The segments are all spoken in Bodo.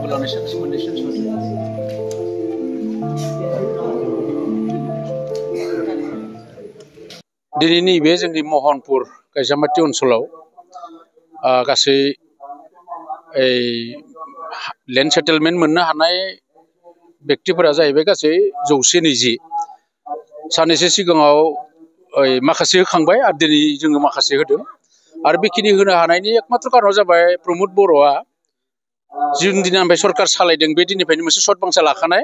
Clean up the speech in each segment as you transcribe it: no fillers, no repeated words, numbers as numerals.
दिनैनि बे जोंनि महनपुर गायजामाटी ओनसोलाव गासै लेन्ड सेटेलमेन्ट मोननो हानाय व्यक्तिफोरा जाहैबाय गासै 120 साननैसो सिगाङाव माखासे होखांबाय आरो दिनै जोङो माखासे होदों आरो बेखिनि होनो हानायनि एकमात्र कारना जाबाय प्रमद बर'आ जिन दिननिफ्राय सरकार सालायदों बे दिननिफ्रायनो मोनसे सर्ट बांसा लाखानाय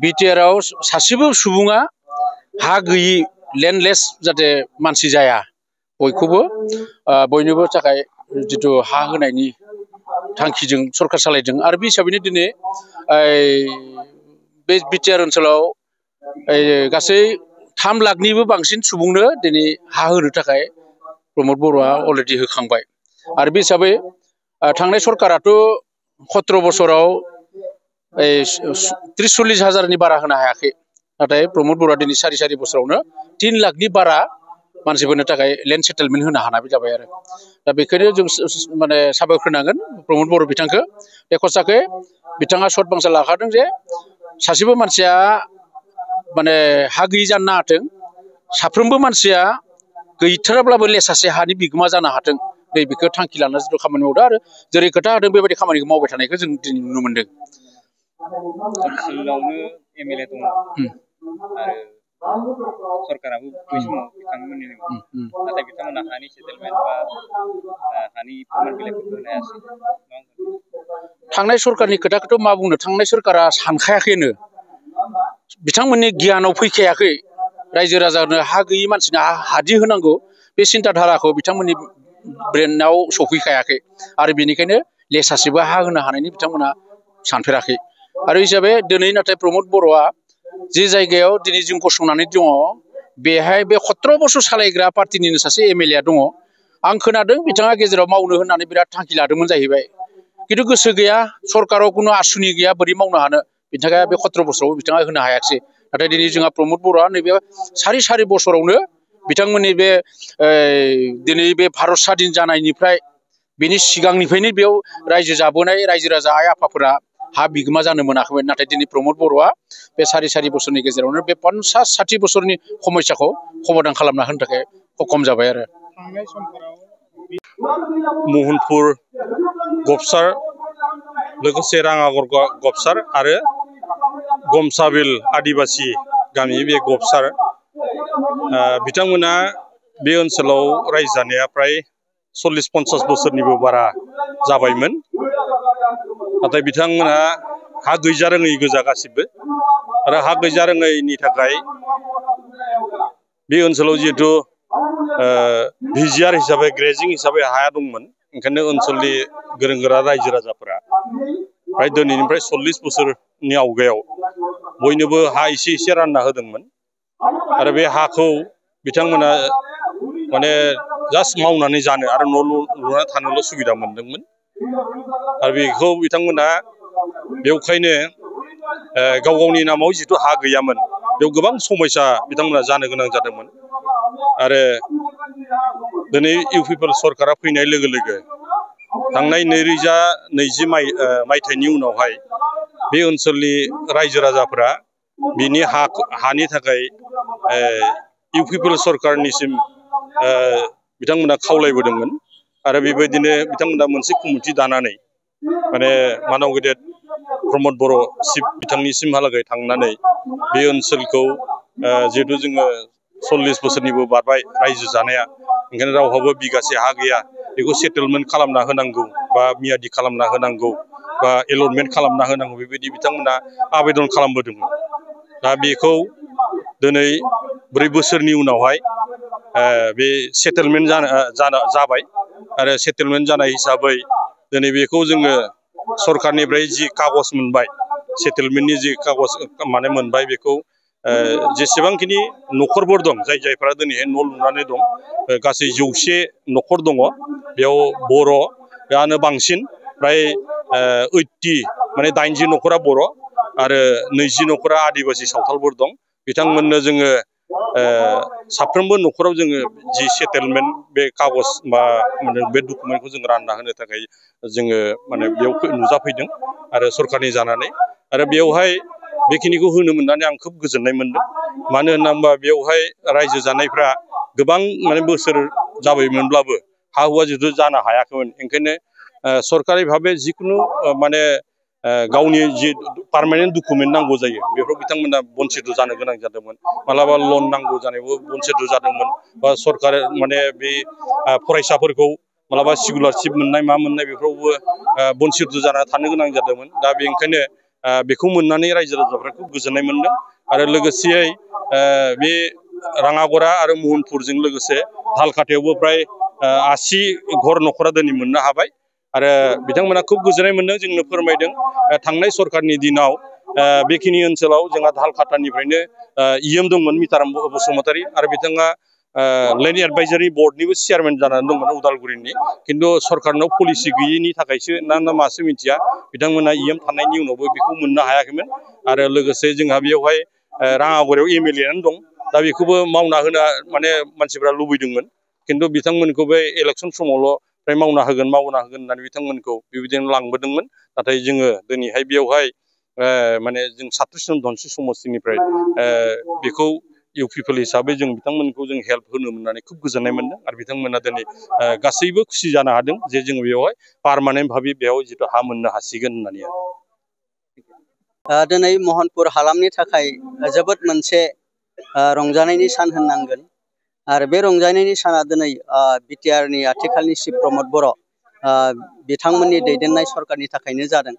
बिटिआरआव सासेबो सुबुङा हा गैयि लेन्डलेस जाहाथे मानसि जाया बयखौबो बयनोबो थाखाय जितु हा होनायनि थांखिजों सरकार सालायदों आरो बे हिसाबैनो दिनै बे बिटिआर ओनसोलाव गासै 3 लाखनिबो बांसिन सुबुंनो दिनै हा होनो थाखाय प्रमद बर'आ अलरेडि होखांबाय आरो बे हिसाबै थांनाय सरकाराथ' 17 बोसोराव 30-40 हाजारनि बारा होनो हायाखै नाथाय प्रमद बर'आ दिनै 4 बोसोरावनो 3 लाखनि बारा मानसिफोरनो थाखाय लेन्ड सेटेलमेन्ट होनो हानाय जाबाय आरो दा बेखायनो जों माने साबायखर होनांगोन प्रमद बर' बिथांखौ बे खसाखै बिथाङा सर्ट बांसा लाखादों जे सासेबो मानसिया माने हा गैयि जानो नाङाथों साफ्रोमबो मानसिया गैथाराब्लाबो लेसासे हानि बिगोमा जानो हाथों बेखौ थांखि लाना जिथु खामानि मावदों आरो जेरै खोथा होदों बेबायदि खामानिखौ मावबाय थानायखौ जों दिनै नुनो मोनदों। ओनसोलावनो एमएलए दङ आरो सरकाराबो बै समाव बिथांमोननि नाथाय बिथांमोना हानि सेटेलमेन्ट बा हानि फोरमान बिलाइफोरखौ होनो हायासै। थांनाय सरकारनि खोथाखौथ' मा बुंनो थांनाय सरकारा सानखायाखैनो बिथांमोननि गियानाव फैखायाखै रायजो राजानो हा गैयि मानसिनो हादि होनांगौ बे सिन्ताधाराखौ बिथांमोननि ब्रेनाव सफैखायाखै आरो बेनिखायनो लेसासेबो हा होनो हानायनि बिथांमोना सानफेराखै आरो हिसाबै दिनै नाथाय प्रमद बर'आ जे जायगायाव दिनै जों गसंनानै दङ बेहाय बे 17 बोसोर सालायग्रा पार्टिनिनो सासे एमएलए दङ आं खोनादों बिथाङा गेजेराव मावनो होननानै बिराद थांखि लादोंमोन जाहैबाय खिन्थु गोसो गैया सरकाराव खुनु आसुनि गैया बोरै मावनो हानो बिनि थाखाय बे 17 बोसोराव बिथाङा होनो हायाखिसै नाथाय दिनै जोंहा प्रमद बर'आ नैबे 4 बोसोरावनो बिथांमोननि बे दिनै बे भारत स्वाधीन जानायनिफ्राय बेनि सिगांनिफ्रायनो बेयाव रायजो जाबोनाय रायजो राजा आइ आफाफोरा हा बिगोमा जानो मोनाखैमोन नाथाय दिनै प्रमद बर'आ बे 4 बोसोरनि गेजेरावनो बे 50-60 बोसोरनि समस्याखौ समाधान खालामना होनो थाखाय सक्षम जाबाय आरो महनपुर गबसार लोगोसे राङागर गबसार आरो गमसाबिल आदिबासि गामि बे गबसार बिथांमोना बे ओनसोलाव रायजो जानाया फ्राय 40-50 बोसोरनिबो बारा जाबायमोन नाथाय बिथांमोना हा गैजारोङै गोजा गासिबो आरो हा गैजारोङैनि थाखाय बे ओनसोलाव जिहेतु भिजिआर हिसाबै ग्रेजिं हिसाबै हाया दंमोन ओंखायनो ओनसोलनि गोरों गोरा रायजो राजाफोरा फ्राय दिनैनिफ्राय 40 बोसोरनि आवगायाव बयनोबो हा एसे रानना होदोंमोन आरो बे हाखौ बिथांमोना माने जास्ट मावनानै जानो आरो न' लुनानै थानोल' सुबिदा मोनदोंमोन आरो बेखौ बिथांमोना बेवखायनो गाव गावनि नामाव जिथु हा गैयामोन बेयाव गोबां समस्या बिथांमोना जानो गोनां जादोंमोन आरो दिनै इउपिपिएल सरकारा फैनाय लोगो लोगो थांनाय 2020 मायथाइनि उनावहाय बे ओनसोलनि रायजो राजाफोरा बिनि हानि थाखाय इउपिपिएल सरकारनिसिम बिथांमोना खावलायबोदोंमोन आरो बेबायदिनो बिथांमोना मोनसे कमिटि दानानै माने मानाव गेदेर प्रमद बर' बिथांनिसिमहालागै थांनानै बे ओनसोलखौ जिहेतु जोङो 40 बोसोरनिबो बारबाय रायजो जानाया ओंखायनो रावहाबो बिगासे हा गैया बेखौ सेटेलमेन्ट खालामना होनांगौ बा मियादि खालामना होनांगौ बा एलटमेन्ट खालामना होनांगौ बेबायदि बिथांमोना आवेदन खालामबोदोंमोन दा बेखौ दिनै 4 बोसोरनि उनावहाय बे सेटेलमेन्ट जाबाय आरो सेटेलमेन्ट जानाय हिसाबै दिनै बेखौ जोङो सरकारनिफ्राय जि कागज मोनबाय सेटेलमेन्टनि जि कागज माने मोनबाय बेखौ जेसेबांखिनि न'खरफोर दं जायफोरा दिनैहाय न' लुनानै दं गासै 100 न'खर दङ बेयाव बर'आनो बांसिन फ्राय 80 माने 80 न'खरा बर' आरो 20 न'खरा आदिबासि सावथालफोर दं बिथांमोननो जोङो साफ्रोमबो न'खराव जोङो जि सेटेलमेन्ट बे कागज बा बे डकुमेन्टखौ जों रानना होनो थाखाय जोङो माने बेयाव नुजाफैदों आरो सरखारनि जानानै आरो बेवहाय बेखिनिखौ होनो मोननानै आं खोब गोजोननाय मोनदों मानो होनना बुङोबा बेवहाय रायजो जानायफ्रा गोबां माने बोसोर जाबायमोनब्लाबो हा हुआ जिथु जानो हायाखैमोन ओंखायनो सरकारि भाबे जिखुनु माने गावनि जि पार्मानेन्ट डकुमेन्ट नांगौ जायो बेफोराव बिथांमोना बन्सित जानो गोनां जादोंमोन मालाबा लन नांगौ जानायावबो बन्सित जादोंमोन बा सरकार माने बे फरायसाफोरखौ मालाबा सिकुलारशिप मोननाय मा मोननाय बेफोरावबो बन्सित जाना थानो गोनां जादोंमोन दा बेनिखायनो बेखौ मोननानै रायजो राजाफ्रा खोब गोजोननाय मोनदों आरो लोगोसेयै बे राङागरा आरो महनपुरजों लोगोसे धालकाथायावबो फ्राय 80 घर न'खरा दिनै मोननो हाबाय आरो बिथांमोना खोब गोजोननाय मोनदों जोंनो फोरमायदों थांनाय सरकारनि दिनाव बेखिनि ओनसोलाव जोंहा धालकाथानिफ्रायनो इएम दंमोन मिताराम बसुमतारी आरो बिथाङा लेन्ड एडभाइजारि बर्डनिबो चेयारमेन जानानै दंमोन उदालगुरिनि खिन्थु सरकारनाव पलिसि गैयिनि थाखायसो ना मासो मिथिया बिथांमोना इएम थानायनि उनावबो बेखौ मोननो हायाखैमोन आरो लोगोसे जोंहा बेयावहाय राङागरायाव एमएलए दं दा बेखौबो मावना होनो माने मानसिफ्रा लुबैदोंमोन खिन्थु बिथांमोनखौ बे इलेक्सन समावल' फ्राय मावना होगोन होननानै बिथांमोनखौ बेबायदिनो लांबोदोंमोन नाथाय जोङो दिनैहाय बेवहाय माने जों सातुसन धनसि समष्टिनिफ्राय बेखौ इउ पिपल हिसाबै जों बिथांमोनखौ जों हेल्प होनो मोननानै खोब गोजोननाय मोनदों आरो बिथांमोना दिनै गासैबो खुसि जानो हादों जे जोङो बेवहाय पार्मानेन्ट भाबै बेयाव जिथु हा मोननो हासिगोन होननानै दिनै महनपुर हालामनि थाखाय जोबोद मोनसे रंजानायनि सान होननांगोन आरो बे रंजानायनि साना दिनै बिटिआरनि आथिखालनि चिफ प्रमद बर' बिथांमोननि दैदेननाय सरकारनि थाखायनो जादों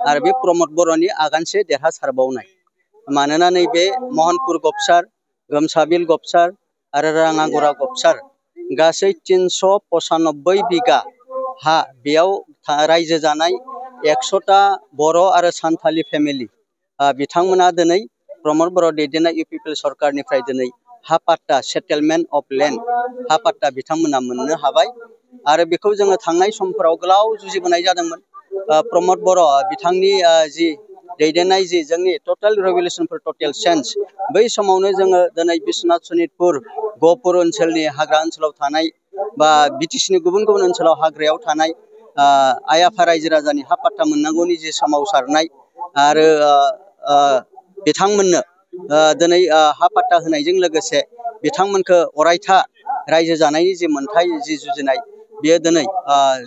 आरो बे प्रमद बर'नि आगानसे देरहासारबावनाय मानोना नैबे महनपुर गबसार गोमसाबिल गबसार आरो राङागरा गबसार गासै 395 बिगा हा बेयाव रायजो जानाय 100टा बर' आरो सान्थालि फेमिलि बिथांमोना दिनै प्रमद बर' दैदेननाय इउ पिपल सरकारनिफ्राय दिनै हा पाट्टा सेटेलमेन्ट अफ लेन्ड हा पाट्टा बिथांमोना मोननो हाबाय आरो बेखौ जोङो थांनाय समफोराव गोलाव जुजिबोनाय जादोंमोन प्रमद बर' बिथांनि जि दैदेननाय जि जोंनि टटेल रेभुलेसन फर टटेल चेन्ज बै समावनो जोङो दिनै बिश्वनाथ सनितपुर गहपुर ओनसोलनि हाग्रा ओनसोलाव थानाय बा बिटिसिनि गुबुन गुबुन ओनसोलाव हाग्रायाव थानाय आइ आफा रायजो राजानि हा पाट्टा मोननांगौनि जि सोमावसारनाय आरो बिथांमोननो दिनै हा पाट्टा होनायजों लोगोसे बिथांमोनखौ अरायथा रायजो जानायनि जि मोनथाय जि जुजिनाय बेयो दिनै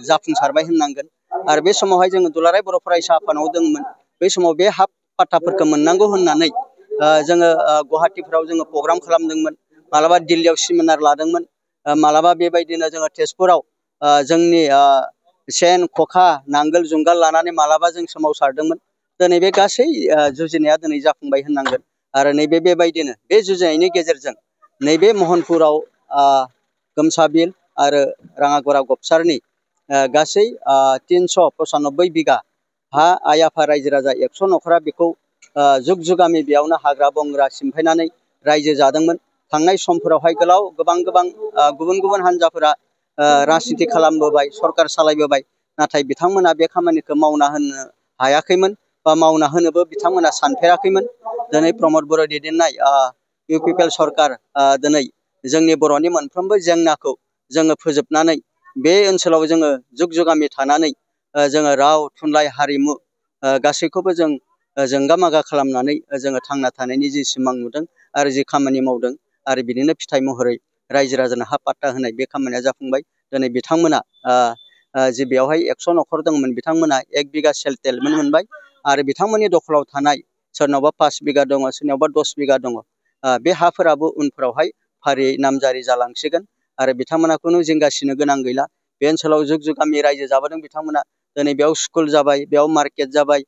जाफुंसारबाय होननांगोन आरो बे समावहाय जोङो दुलाराय बर' फरायसा आफादाव दंमोन बै समाव बे हा पाट्टाफोरखौ मोननांगौ होननानै जोङो गुवाहाटीफ्राव जोङो प्रग्राम खालामदोंमोन मालाबा दिल्लीयाव सेमिनार लादोंमोन मालाबा बेबायदिनो जोङो तेजपुराव जोंनि सेन खखा नांगोल जुंगाल लानानै मालाबा जों सोमावसारदोंमोन दिनै बे गासै जुजिनाया दिनै जाफुंबाय होननांगोन आरो नैबे बेबायदिनो बे जुजिनायनि गेजेरजों नैबे महनपुराव गोमसाबिल आरो राङागरा गबसारनि गासै 395 बिगा हा आइ आफा रायजो राजा 100 न'खरा बेखौ जुग जुगामि बेयावनो हाग्रा बंग्रा सिमफायनानै रायजो जादोंमोन थांनाय समफोरावहाय गोबां गुबुन गुबुन हान्जाफोरा राजनिति खालामबोबाय सरकार सालायबोबाय नाथाय बिथांमोना बे खामानिखौ मावना होनो हायाखैमोन बा मावना होनोबो बिथांमोना सानफेराखैमोन दिनै प्रमद बर' दैदेननाय इउ पिपल सरकार दिनै जोंनि बर'नि मोनफ्रोमबो जेंनाखौ जोङो फोजोबनानै बे ओनसोलाव जोङो जुग जुगामि थानानै जोङो राव थुनलाइ हारिमु गासैखौबो जों जोंगा मागा खालामनानै जोङो थांना थानायनि जि सिमां नुदों आरो जि खामानि मावदों आरो बिदिनो फिथाइ महरै रायजो राजानो हा पाट्टा होनाय बे खामानिया जाफुंबाय दिनै बिथांमोना जि बेवहाय 100 न'खर दंमोन बिथांमोना 1 बिगा सेटेलमेन्ट मोनबाय आरो बिथांमोननि दखलाव थानाय सोरनावबा 5 बिगा दङ सोरनावबा 10 बिगा दङ बे हाफोराबो उनफोरावहाय फारियै नामजारि जालांसिगोन आरो बिथांमोना खुनु जिंगासिनो गोनां गैला बे ओनसोलाव जुग जुगामि रायजो जाबोदों बिथांमोना दिनै बेयाव स्कुल जाबाय बेयाव मार्केट जाबाय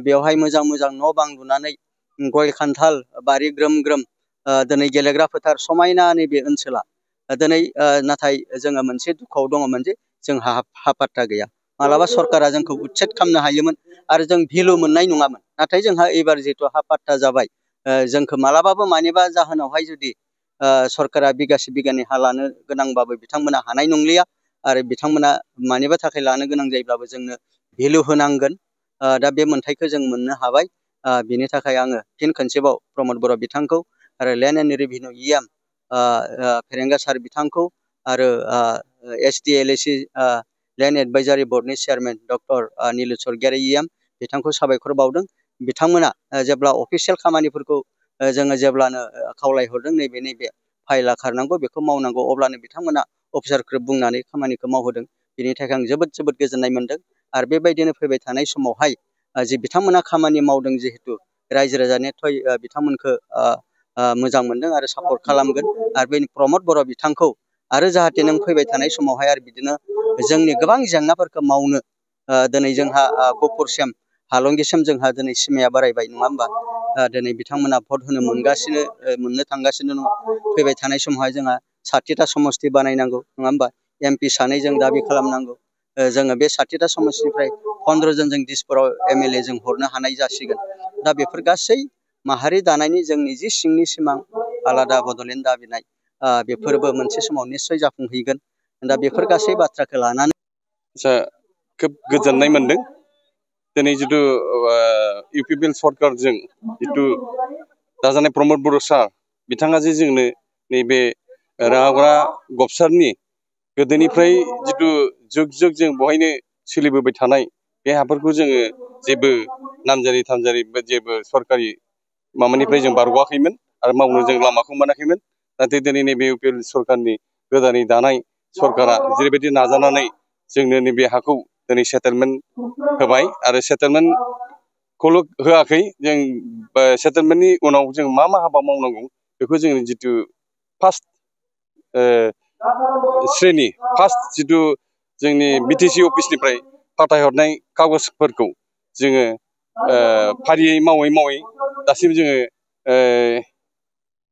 बेवहाय मोजां न' बां लुनानै गय खान्थाल बारि ग्रोम ग्रोम दिनै गेलेग्रा फोथार समायना नैबे ओनसोला दिनै नाथाय जोङो मोनसे दुखुआव दङमोन जे जोंहा हा पाट्टा गैया मालाबा सरकारा जोंखौ उच्चेद खालामनो हायोमोन आरो जों भेलु मोननाय नङामोन नाथाय जोंहा एबार जिहेतु हा पाट्टा जाबाय जोंखौ मालाबाबो मानिबा जाहोनावहाय जुदि सरकारा बिगासे बिगानै हा लानो गोनांबाबो बिथांमोना हानाय नंलिया आरो बिथांमोना मानिबा थाखाय लानो गोनां जायोब्लाबो जोंनो भेलु होनांगोन दा बे मोनथायखौ जों मोननो हाबाय बिनि थाखाय आङो फिन खनसेबाव प्रमद बर' बिथांखौ आरो लेन्ड एन्ड रेभिनिउ EM फेरेंगा सार बिथांखौ आरो SDLAC लेन्ड एडभाइजारि बर्डनि chairman doctor Nilu Swargiary EM बिथांखौ साबायखर बावदों। बिथांमोना जेब्ला अफिसियेल खामानिफोरखौ जोङो जेब्लानो खावलायहरदों नैबे फाइला खारनांगौ बेखौ मावनांगौ अब्लानो बिथांमोना अफिसारखौ बुंनानै खामानिखौ मावहोदों। बिनि थाखाय आं जोबोद गोजोननाय मोनदों। आरो बेबायदिनो फैबाय थानाय समावहाय जे बिथांमोना खामानि मावदों जिहेतु रायजो राजानि बिथांमोनखौ मोजां मोनदों आरो सापर्ट खालामगोन। आरो बे प्रमद बर' बिथांखौ आरो जाहाथे नों फैबाय थानाय समावहाय आरो बिदिनो जोंनि गोबां जेंनाफोरखौ मावनो दिनै जोंहा गहपुरसिम हालंगिसिम जोंहा दिनै सिमाया बारायबाय नङा होमबा? दिनै बिथांमोना भट होनो मोननो थांगासिनो दङ। फैबाय थानाय समावहाय जोंहा 60टा समस्ति बानायनांगौ नङा होमबा? MP सानै जों दाबि खालामनांगौ। जोङो बे 60टा समस्तिनिफ्राय 15 जन जों दिसपुराव MLA जों हरनो हानाय जासिगोन। दा बेफोर गासै माहारि दानायनि जोंनि जि सिंनि सिमां आलादा बड'लेण्ड दाबिनाय बेफोरबो मोनसे समाव निस्सय जाफुंहैगोन। दा बेफोर गासै बाथ्राखौ लानानै खोब गोजोननाय मोनदों। दिनै जिथु UPPL सरकारजों जिथु दाजानाय प्रमद बर' सार बिथाङा जे जोंनो नैबे राङागरा गबसारनि गोदोनिफ्राय जिथु जुग जों बहायनो सोलिबोबाय थानाय बे हाफोरखौ जोङो जेबो नामजारि थामजारि जेबो सरकारि माबानिफ्राय जों बारग'आखैमोन आरो मावनो जों लामाखौ मोनाखैमोन। नाथाय दिनै नैबे UPPL सरकारनि गोदानै दानाय सरकारा जेरैबायदि नाजानानै जोंनो नैबे हाखौ दिनै सेटेलमेन्ट होबाय आरो सेटेलमेन्टखौल' होआखै जों सेटेलमेन्टनि उनाव जों मा हाबा मावनांगौ बेखौ जों जिथु फार्स्ट श्रेणी फार्स्ट जिथु जोंनि BTC अफिसनिफ्राय फाथायहरनाय कागजफोरखौ जोङो फारियै मावै दासिम जोङो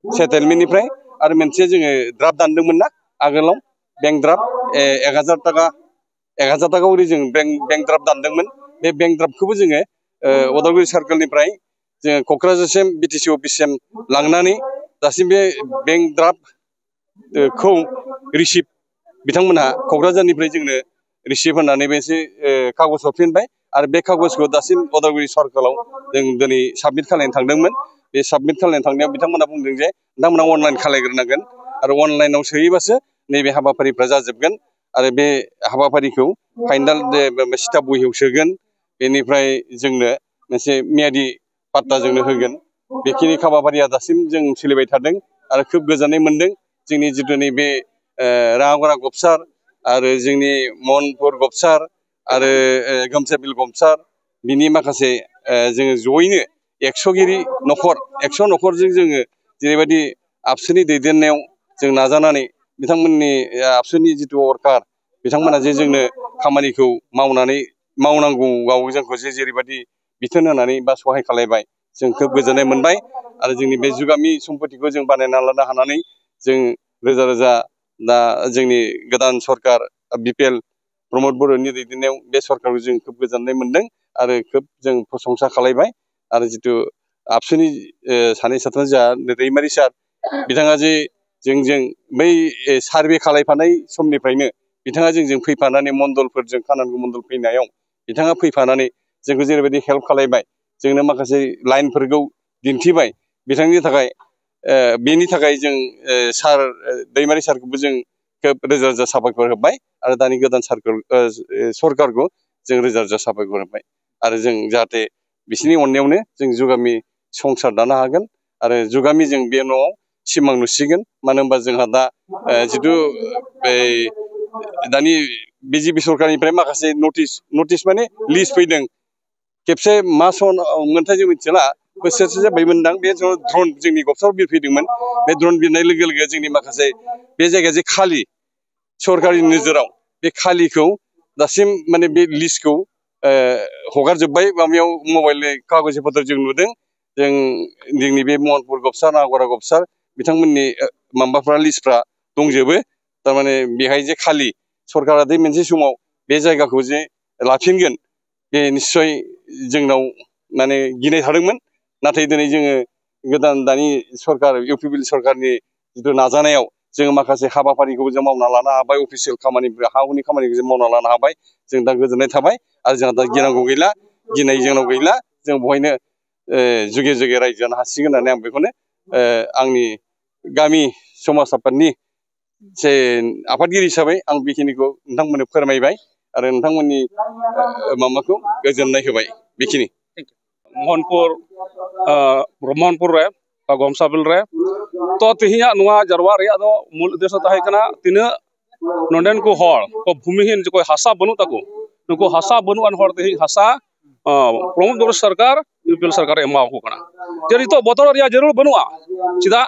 सेटेलमेन्टनिफ्राय आरो मोनसे जोङो ड्राफ्ट दानदोंमोन ना आगोलाव बेंक ड्राफ्ट 1000 थाखा ओरै जों बेंक ड्राफ्ट दानदोंमोन। बे बेंक ड्राफ्टखौबो जोङो उदालगुरि सार्कोलनिफ्राय जोङो क'क्राझारसिम BTC अफिससिम लांनानै दासिम बे बेंक ड्राफ्टखौ रिसिभ बिथांमोनहा क'क्राझारनिफ्राय जोंनो रिसिभ होनानै बेसे कागज हरफिनबाय आरो बे कागजखौ दासिम उदालगुरि सार्कोलाव जों दिनै साबमिट खालामनो थांदोंमोन। बे साबमिट खालामनो थांनायाव बिथांमोना बुंदों जे नोंथांमोना अनलाइन खालामग्रोनांगोन आरो अनलाइनाव सोयोबासो नैबे हाबाफारिफ्रा जाजोबगोन आरो बे हाबाफारिखौ फाइनाल स्टाफ बहियाव सोगोन। बेनिफ्राय जोंनो मोनसे मियादि पाट्टा जोंनो होगोन। बेखिनि हाबाफारिया दासिम जों सोलिबाय थादों आरो खोब गोजोननाय मोनदों। जोंनि जिथु नैबे राङागरा गबसार आरो जोंनि मनपुर गबसार आरो गोमसाबिल गबसार बिनि माखासे जोङो जयैनो 100 न'खरजों जोङो जेरैबायदि आबसुनि दैदेननायाव जों नाजानानै बिथांमोननि आबसुनि जिथु वर्कार बिथांमोना जे जोंनो खामानिखौ मावनांगौआव जोंखौ जेरैबायदि बिथोन होनानै बा सहाय खालामबाय जों खोब गोजोननाय मोनबाय। आरो जोंनि बे जुगामि सम्पतिखौ जों बानायना लानो हानानै जों रोजा दा जोंनि गोदान सरकार BPL प्रमद बर'नि दैदेननायाव बे सरकारखौ जों खोब गोजोननाय मोनदों आरो खोब जों प्रशंसा खालामबाय। आरो जिथु आबसुनि सानै साथाम जोंहा दैमारि सार बिथाङा जे जोंजों बै सार्भे खालामफानाय समनिफ्रायनो बिथाङा जोंजों फैफानानै मण्डलफोरजों खानांगौ मण्डल फैनायाव बिथाङा फैफानानै जोंखौ जेरैबायदि हेल्प खालामबाय जोंनो माखासे लाइनफोरखौ दिन्थिबाय बिथांनि थाखाय बेनि थाखाय जों सार दैमारि सारखौबो जों खोब रोजा साबायखर होबाय आरो दानि गोदान सरकारखौ जों रोजा साबायखर होबाय। आरो जों जाहाथे बिसोरनि अननायावनो जों जुगामि संसार दानो हागोन आरो जुगामि जों बे न'आव सिमां नुसिगोन। मानो होनबा जोंहा दा जिथु दानि BJP सरकारनिफ्राय माखासे नटिस माने लिस्ट फैदों। खेबसे मा सन मोनथाय जों मिथिला बोसोरसे जाबायमोनदां बे ड्रन जोंनि गबसाराव बिरफैदोंमोन। बे ड्रन बिरनाय लोगो लोगो जोंनि माखासे बे जायगाया जे खालि सरकारि नोजोराव बे खालिखौ दासिम माने बे लिस्टखौ हगारजोब्बाय माबायाव मबाइलनि कागज पत्र जों नुदों। जोंनि बे महनपुर गबसार राङागरा गबसार बिथांमोननि माबाफ्रा लिस्टफ्रा दंजोबो। थारमाने बेहाय जे खालि सरकारा दे मोनसे समाव बे जायगाखौ जे लाफिनगोन बे निस्सय जोंनाव माने गिनाय थादोंमोन। नाथाय दिनै जोङो गोदान दानि सरकार UPPL सरकारनि जिथु नाजानायाव जोङो माखासे हाबाफारिखौबो जों मावना लानो हाबाय। अफिसियेल खामानि हा हुनि खामानिखौ जों मावना लानो हाबाय। जों दा गोजोननाय थाबाय आरो जोंहा दा गिनांगौ गैला गिनाय जोंनाव गैला। जों बहायनो जुगे जुगे रायजो जानो हासिगोन होननानै आं बेखौनो आंनि गामि समाज आफादनि जे आफादगिरि हिसाबै आं बेखिनिखौ नोंथांमोननो फोरमायबाय आरो नोंथांमोननि माबाखौ गोजोननाय होबाय बेखिनि ब्रह्मनपुर रे गमसाबिल रे तो तिहिया नुआ जरवा रे आदो मूल उद्देश्य ताहे कना तिना नोंडेन को हर को भूमिहीन जो कोई हासा बनू ताको नुको हासा बनू अन हर तिहि हासा प्रमोद बर सरकार यूपीएल सरकार एमा को कना जे नितो बतर रिया जरूर बनुआ चिदा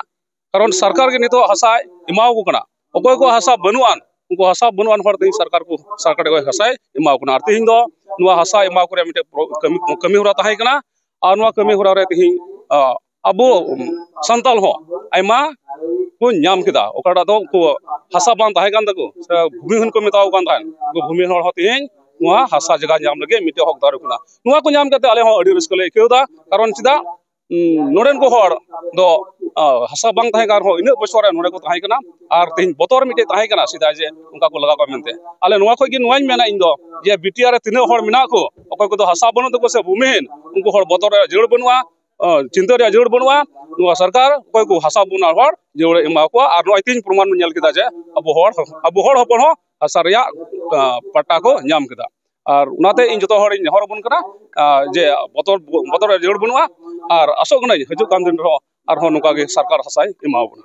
कारण सरकार के नितो हासा एमा को कना ओकोय को हासा बनुआन उनको हासा बनुआन हर तिहि सरकार को को हासा एमा को ना तिहि दो नुआ हासा एमा को रे मिटे कमी होरा ताहे कना और नुआ कमी होरा रे तिहि अब संताल हो आयमा को नाम किदा ओकाटा दो को हासा बान ताहे कान तको भूमिहीन को मिताव कान तान को भूमिहीन हर होती नुआ हासा जगह नाम लगे मिटे हक दारू कुना नुआ को नाम कते आले हो अडी रस्क ले केउदा कारण चिदा नोडेन को हर दो हासा बांग ताहे कार हो इने बछोर नोडे को ताहे कना आर तिन बतर मिटे ताहे कना सीधा जे उनका को लगा को मेनते आले नुआ को gi नुआइन मेना इन दो जे बिटिया रे तिने हर मिना को ओको को हासा बनो तको से भूमिहीन उनको हर बतर जड़ बनुआ चिंता रे जड़ बनुआ नुआ सरकार कोई को हासा बुना हर जड़ एमा को आर नुआ तीन प्रमाण नेल किदा जे अब हर हपन हो हासा रिया पट्टा को नाम किदा और उनाते इन जतो हर हर बन कना जे बतर जड़ बनुआ और आसो गना हजु काम दिन रो आर हो नुका के सरकार हासाय एमा बना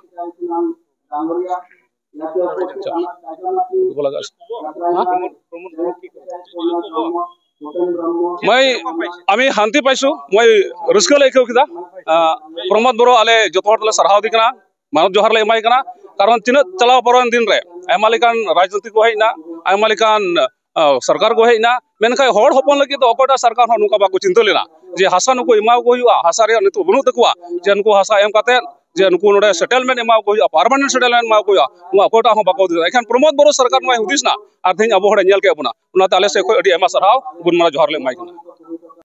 मैं आमी हांति पाइसु मैं रस्का लेखो किदा प्रमोद बरो आले जतो हटले सरहाव दिकना मानव जोहार ले एमाय कना कारण तिना चलाव परन दिन रे आयमा लेकान राजनीति को हेना आयमा लेकान सरकार को हेना मेनखा हर हपन लगी तो अकोटा सरकार हो नुका बाको चिंता लेना जे हासा नुको एमा को हुआ हासा रे नितो बनु तकुआ जे नुको हासा एम काते जे नुको नोडे सेटलमेंट एमा को हुआ परमानेंट सेटलमेंट एमा को हुआ नुआ अकोटा हो बाको दिना एखान प्रमोद बरो सरकार नुआ हुदिसना आर थिन अबो हडे नेल के अबुना उना ताले से कोई अडी एमा सरहाव गुनमाना जोहार ले एमाय कना।